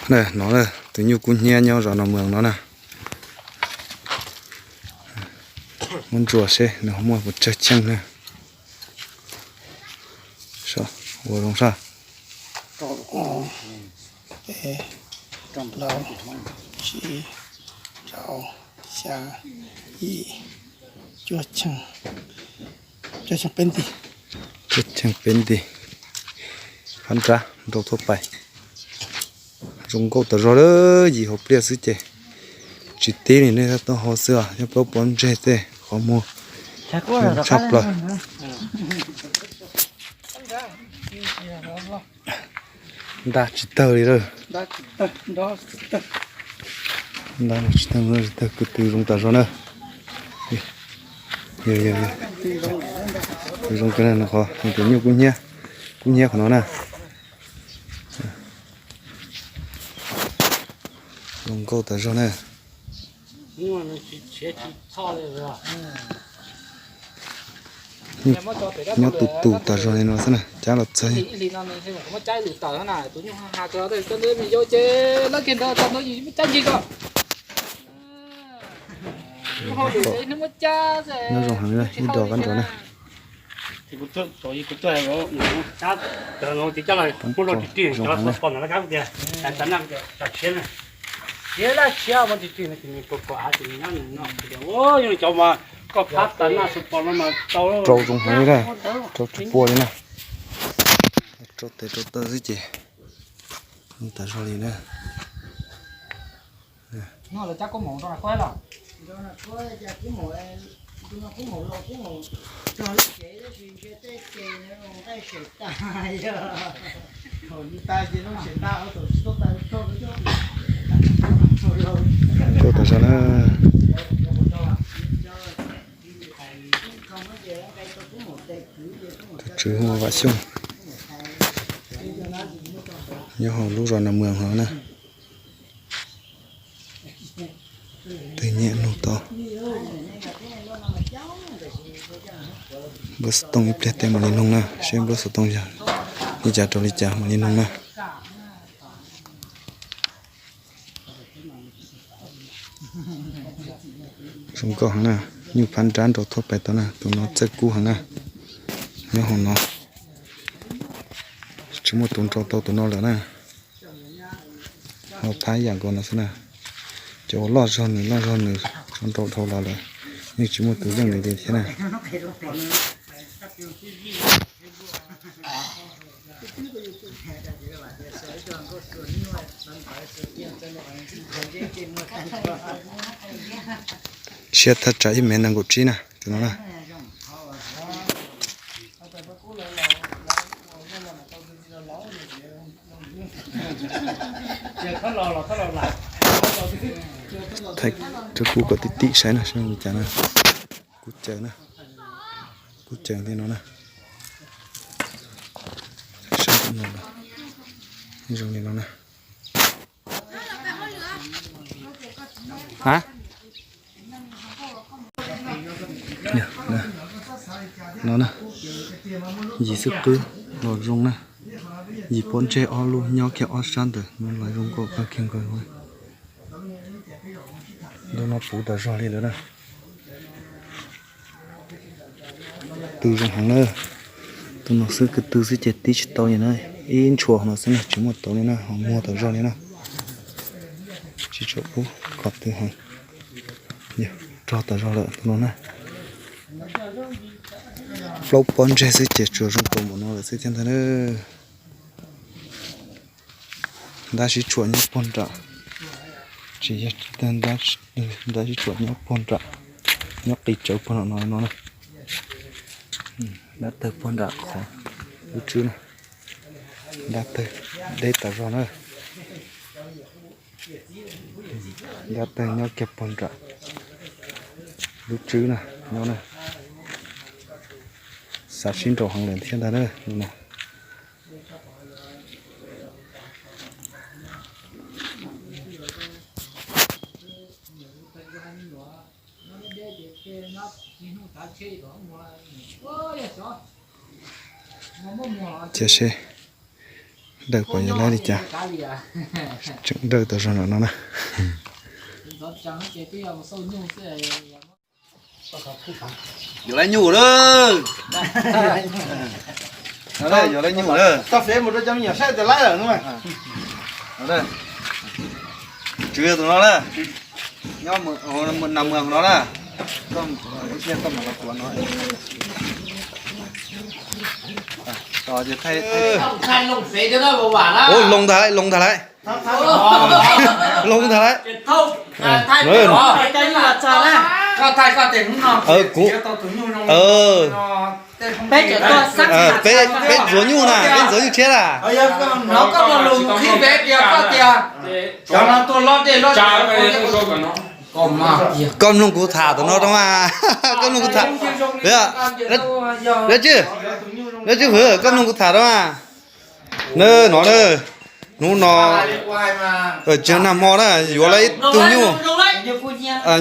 No na, tus nyuj kub hnyiab nyob zos Noo Mws no na. Muab ntsuas seb nws ho muaj puas tsawg cheej na. Ua zoo sab. Peb, plaub, tsib, rau, xya, yim, cuaj cheej, cuaj cheej peb nti. Cuaj cheej peb nti. Phab nrab nrau thuab pais. Zoo nkauj tas zog lawm, yim hauv pliaj xwb ces tsis tib li nej tab tom hau xwb os, nyob plaub pob ntseg tej qhov muag zoo tshaj plaws. Ntab tsis tawg li lawm. Ntab tsis tawg, tsis tawg, kws tw zoo tas zog na. Zoo kawg no qhov, tus nyuj kub hnyiab, kub hnyiab qhov no na. Zoo nkauj tas zog na. Nyob tus tus tas zog li no xwb na, cab los txog. Nyob zoo heev li, ib dos qab nrov na. Rau zoo heev li na, rau tsis pua li na. Rau tes rau taw xwb ces tas zog li na. Rau tas zog na. Tus tswv hu ua Vam Xyooj, nyob hauv lub zos Noo Mws hov na. Twg nyiam nug tau, npawb xov tooj ib pliag tej mam li nug na, seb npawb xov tooj yog li cas rau li cas mam li nug na. Zoo nkauj heev na, nyuj phab nrab nrau thuab pais tau na, tus no txawj kub heev na. Nyob hauv no tsis muaj tus nrau tau tus no lawm na. Ho thab yam nkaus no xwb na. Cov uas loj zog nws loj zog nws nrau dhau los lawm, yeej tsis muaj tus yeej nws li thiab na. Siab thaj tsam ib mev nees nkaum tsib na, tus no na. Thaij rau kuv kom tib tib saib no seb li cas na. Kub caws na, kub caws li no na. Saib no, zoo li no na. No na, yim xwb qwb los zoo na. Yim pob ntseg ob lub nyob kiag ob sab ntawm no los zoo nkauj kawg kiag nkaus. Ntu no puv tas zog li lawm na. Tw zoo heev na. Tus no xwb, kws tw xwb ces tib tsis tau li na. Ib ntshua no xwb na, tsis muaj tau li na, ho muag tas zog li na. Tsis tshua pub kom tw heev. Rog tas zog lawm tus no na. Plaub pob ntseg xwb ces tsuas zoo tau npaum no lawm xwb thiab ntag na. Ntab sib tshuam nyob puag nram, tsis yog ntab sib tshuam nyob puag nram, nyob qis tsawv puag nram no no na. Ntab tawg puag nram qhov lub tswb na. Ntab tawg deb tas zog na. Ntab tawg nyob kiag puag nram lub tswb na, nyob na. Xav sib nraus heev lawm thiab ntag na. Cia seb, Dawj pom yuav laib li cas? Tseem dawj tau zog nram no na. Yuav laib nyuj lawm. Yuav laib nyuj lawm. Tswv tus no na. Nyob Nam Mường no na. Ua, loo ntag lauj, loo ntag lauj. Loo ntag lauj. Kuv, peb, peb ntxuav nyuj na, peb ntxuav nyuj tshiab na. Koj mloog kuv tham tom no rau mas. Koj mloog kuv tham. Dab tsi, dab tsi hwv, koj mloog kuv tham rau mas. Nab, no na, hnub no tsis nag hmo na, yuav lawm ib tug nyuj,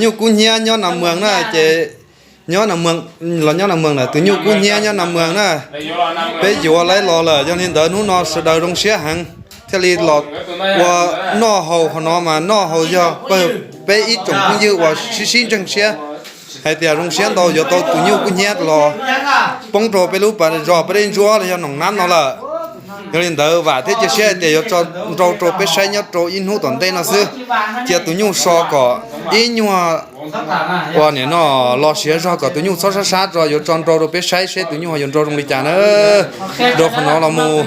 nyuj kub hnyiab nyob Nam Mường na, ces nyob Nam Mường, los nyob Nam Mường na, tus nyuj kub hnyiab nyob Nam Mường na, peb yuav lawm los lawm. Yog li ntawd hnub no sawv daws zoo siab heev thiaj li los ua noj haus qhov no mas noj haus yog pawg peb ib tsoom phooj ywg uas sib sib ntseeg siab hais tias zoo siab ntau yuav tau tus nyuj kub hnyiab los poob rau peb lub pas zos peb dej ntsuab los yog Noo Nab no lawm. Yog li ntawd vam thiab cia siab hais tias yuav tso nrau rau peb saib nyob rau ib hnub tom ntej no xwb. Cia tus nyuj so kom ib nyuag ua niam no los siav zog kom tus nyuj txhob sab sab tso, yuav tso nrau rau peb saib seb tus nyuj ho yuav nrau zoo li cas na. Rau qhov no los mus,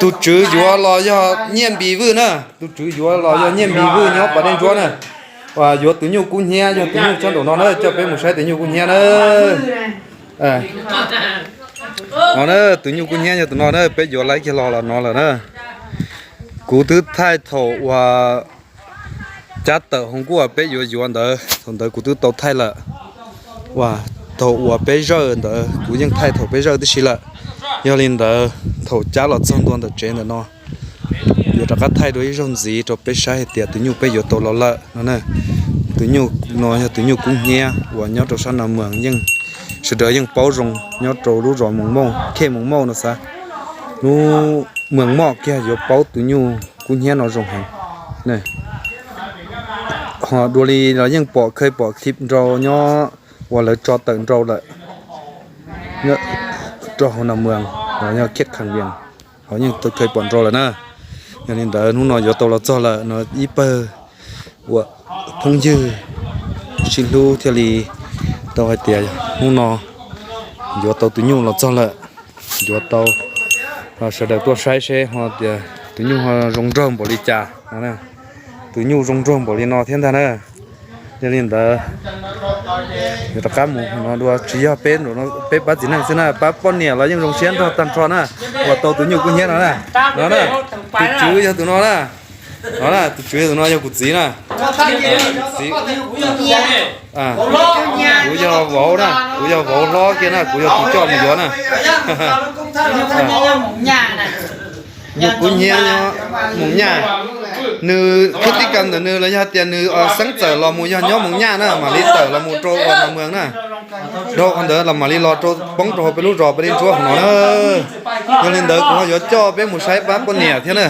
tus tswv yuav los yog Nyiaj Npis Vwj na, tus tswv yuav los yog Nyiaj Npis Vwj nyob pas dej ntsuab na. Yuav tus nyuj kub hnyiab yog tus nyuj tsob nraum no na, coj peb mus saib tus nyuj kub hnyiab na. No na, tus nyuj kub hnyiab yog tus no na, peb yuav lawv kiag los los no lawm na. Kuv twb thaij thaum uas cab tawm hoo kuj uas peb yuav yuav ntawd, thaum ntawd kuv twb tau thaij lawm. Uas thaum uas peb zawj ntawd kuv yeej thaij thaum peb zawj tib si lawm. Yog li ntawd thaum cab los txog ntua ntawm tsev ntawm no, yuav rov qab thaij dua ib zaug ntxiv rau peb saib hais tias tus nyuj peb yuav tau los lawm no na. Tus nyuj no yog tus nyuj kub hnyiab uas nyob rau sab Nam Mường yeej sawv daws yeej paub zoo nyob rau lub zos Moos Mauj, khej Moos Mauj no xav. Lub Mường Moj kiag yuav paub tus nyuj kub hnyiab no zoo heev. Ho dua li los yeej pom, khej pom clip nrau nyob uas lawv tso tawm nrau lawm rau hauv Nam Mường, yog Khiaj Khaj Vias, ho yeej khej pom nrau lawm na. Yog li ntawd hnub no yuav tau los txog lawm no, ib pawg uas phooj ywg sib hlub thiaj li tau hais tias hnub no yuav tau tus nyuj los txog lawm. Yuav tau sawv daws tuaj saib seb ho tias tus nyuj ho zoo nraug npaum li cas no. Tus nyuj zoo nraug npaum li no thiab ntag na. Yog li ntawd yuav rov qab mus no dua, tsis yog peb, peb pab txiv neej xwb na, pab poj niam los yeej zoo siab nrog tag nrho na, uas tau tus nyuj kub hnyiab no na. No na, tus tswv yog tus no na. No na, tus tswv yog tus no yog kuv txiv na. Kuv yog vauv na, kuv yog vauv hlob kiag na, kuv yog tus coj mus yuav na. Nyuj kub hnyiab nyob Moos Nyaj. Nws khub tib kas ntawm nws los yog tias nws xeeb txawm los mus yog nyob Moos Nyaj na, mam li tawm los mus rau uas Nam Mường na. Dhau qhov ntawd los mam li los rau poob rau hauv peb lub zos peb dej ntsuab hauv no na. Yog li ntawd kuv ho yuav coj peb mus saib pab poj niam thiab na,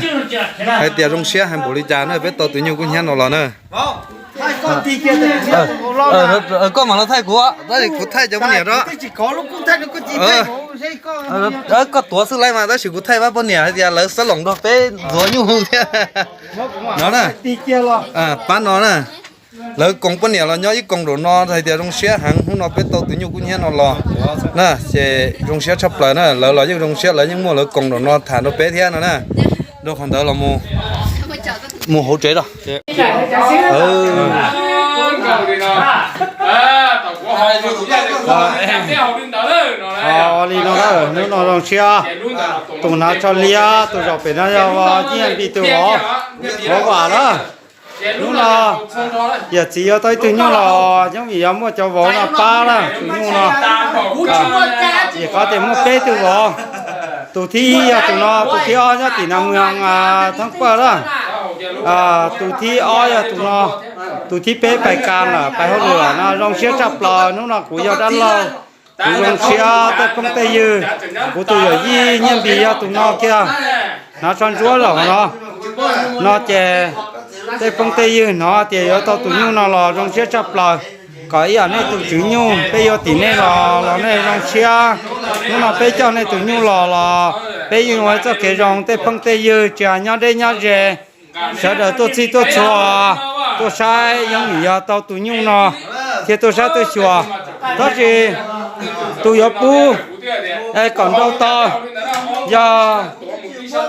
hais tias zoo siab heev npaum li cas na peb tau tus nyuj kub hnyiab no los na. Koj mam los thaij kuv, tab sis kuv thaij cov poj niam rau. Koj tuav xwb laij mas tab sis kuv thaij pab poj niam hais tias lawv xab loos nrog peb ntxuav nyuj thiab. No na, pab no na. Lawv koom poj niam los nyob ib koom nraum no hais tias zoo siab heev, hnub no peb tau tus nyuj kub hnyiab no los na, ces zoo siab tshaj plaws na. Lawv los yeej zoo siab, lawv yeej muaj lawv koom nraum no tham nrog peb thiab no na. Rau qhov ntawd los mus hauv tsev os. Li no na, hnub no zoo siab, tus hnav tsho liab tus zaum pem no yog Nyiaj Npis tus vauv, vauv Vam na. Hnub no yawm txiv yuav tau ib tug nyuj los, Nyob Vim yuav muaj cov vauv no pab na, tus nyuj no. Vim qhov tias muaj peb tug vauv, tus thib ib yog tus no, tus thib ob nyob tim Nam Mường Thoob Pawj na. Tus thib ob yog tus no, tus thib peb pais kas lawm, pais hauj lwm lawm no. Zoo siab tshaj plaws, hnub no kuv yog dab laug Kuv zoo siab tej phooj tej ywg, kuv tus yawm yij Nyiaj Npis yog tus no kiag, hnav tsho ntsuab los no, no ces tej phooj tej ywg hnov tias yuav tau tus nyuj no los zoo siab tshaj plaws. Kom ib yam nej tus tswv nyuj peb yuav tim nej los los nej zoo siab. Hnub no peb coj nej tus nyuj los los peb yeej ua txoj kev zoo tej phooj tej ywg tsis hais nyob deb nyob ze. Sawv daws tuaj txhij tuaj txhua, tuaj saib Yoob Nim yog tau tus nyuj no, thiab tuaj saib tuaj xyuas. Tab sis tus yuav pub kom nrau tau yog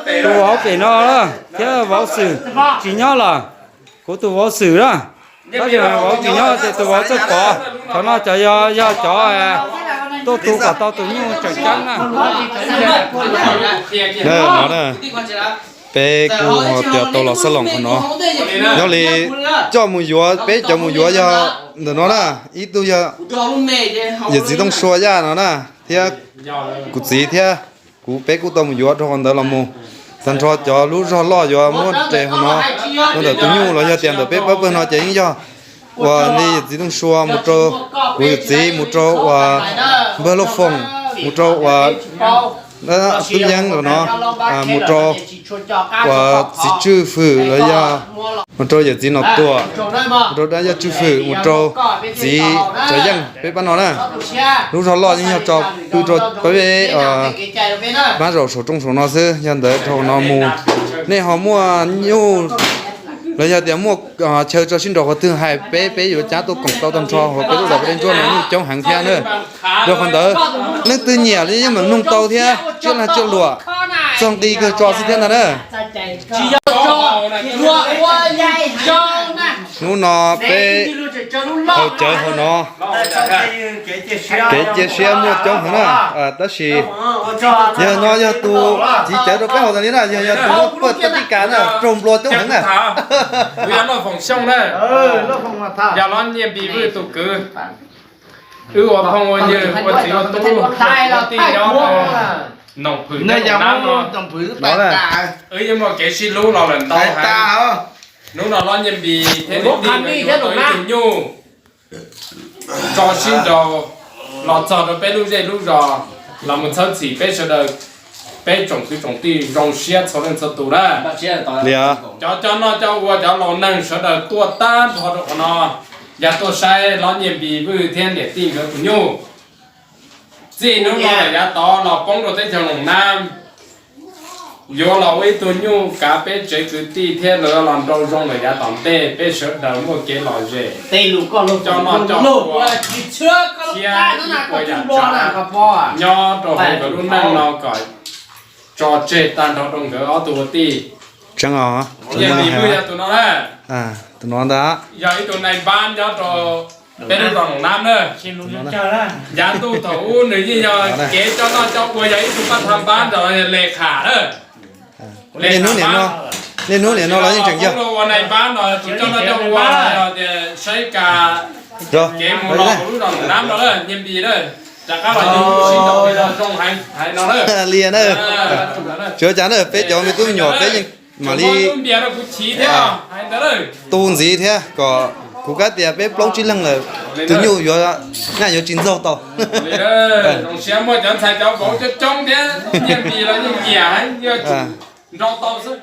tus vauv pem no thiab vauv Xwm tsis nyob lawm. Kuv tus vauv Xwm na, tab sis vauv tsis nyob ces tus vauv Txawj Pov. Qhov no cov yog cov tuaj tu kom tau tus nyuj tseem ceeb na. No na, peb kuj ho tias tau los xab loos qhov no. Yog li coj mus yuav, peb cov mus yuav yog ntawm no na, ib tug yog yawm txiv Tooj Sua Yaj no na, thiab kuv txiv thiab kuv peb kuj tau mus yuav rau qhov ntawd los mus. Tag nrho cov lub zog loj yuav muab res hauv no, rau ntawm tus nyuj los yog tias ntawm peb pab pawg no ces yeej yog uas li yawm txiv Tooj Sua mus rau kuv yawm txiv, mus rau uas npawg Lauj Foom, mus rau uas tub yeeb los no, mus rau uas txiv Tswj Fwm los yog mus rau yawm txiv Nom Tuam, mus rau dab yawg Tswj Fwm, mus rau txiv Tsav Yeej peb pab no na. Lub zog loj yeej yog tso pw rau peb pab zaum saum rooj saum no xwb, yog ntawd rau no mus. Nej ho muaj nyuj los yog tias muaj chaw tso sib nraus qhov twg hais peb, peb yuav cab tuaj koom tau tag nrho. Hauv peb lub zos Paj Dej Ntsuab no nyuj coob heev thiab na. Rau qhov ntawd leej twg nyiam li yeej mam noog tau thiab, tsiaj lag tsiaj luam txog nqi kawg tso xwb thiab ntag na. Hnub no peb haus cawv hauv no, kev cia siab muaj coob heev na. Tab sis yawg no yog tus txiv cawv rau peb haus tas li na, yog yog tus muab paj tij kas na, raug nplua coob heev na. Kuv yog Lauj Foom Xyooj na, yog Lob Nyiaj Npis Vwj tus kwv. Wb ua phooj ua ywg ua txiv ua tub, ua tij nyob rau Noom Phwm thiab Noom Nab no. Wb yeej muaj kev sib hlub los lawm ntau heev. Hnub no Lob Nyiaj Npis thiab niam tij nkawd yuav tau ib tug nyuj tso sib nraus los txog rau peb lub zej lub zos los mus txhawb txhim peb sawv daws, peb tsoom kwv tsoom tij zoo siab txhua leej txhua tus na. Cov coj noj coj ua cov laus neeg sawv daws tuaj tag nrho rau qhov no, yav tuaj saib Lob Nyiaj Npis Vwj thiab niam tij nkawd tus nyuj. Txij hnub no lawm yav tod los poob rau teb chaws Noom Nab, yuav los ua ib tug nyuj kav peb tsev kwv tij thiab los nrau zoo lawm yav tom ntej peb sawv daws muaj kev lom zem, coj noj coj ua, thiab ua yam tsav nyob rau hauv nkawd lub neej no kom tso tseg tag nrho rau nkawd ob tug ua tij. Tseeb os, Nyiaj Npis Vwj yog tus no na. Tus no ntag. Yog ib tug nais npab nyob rau peb lub zos Noom Nab na. Yav ntuj thaum ub nws yeej yog kev coj noj coj ua, yog ib tug pab thab npab ntawm le kham na. Niaj hnub niam no, niaj hnub niam no los yeej tseem yog ua nais npab no, tus coj noj coj ua, saib kas kev mus los hauv lub zos Noom Nab no, Nyiaj Npis na. Rov qab los yug sib nraus zoo heev hais no na. Li na, tsis ua cas na, peb cov me tub me nyuam peb yeej mam li tu ntxiv thiab kom kuv kab tias peb plaub tsib leeg lawm, tus nyuj yuav, nyaj yuav tsis ntxaug tau. Zoo siab muaj cov ntxhais cov vauv coob coob thiab, Nyiaj Npis los yeej nyiam heev, nrau tau xwb.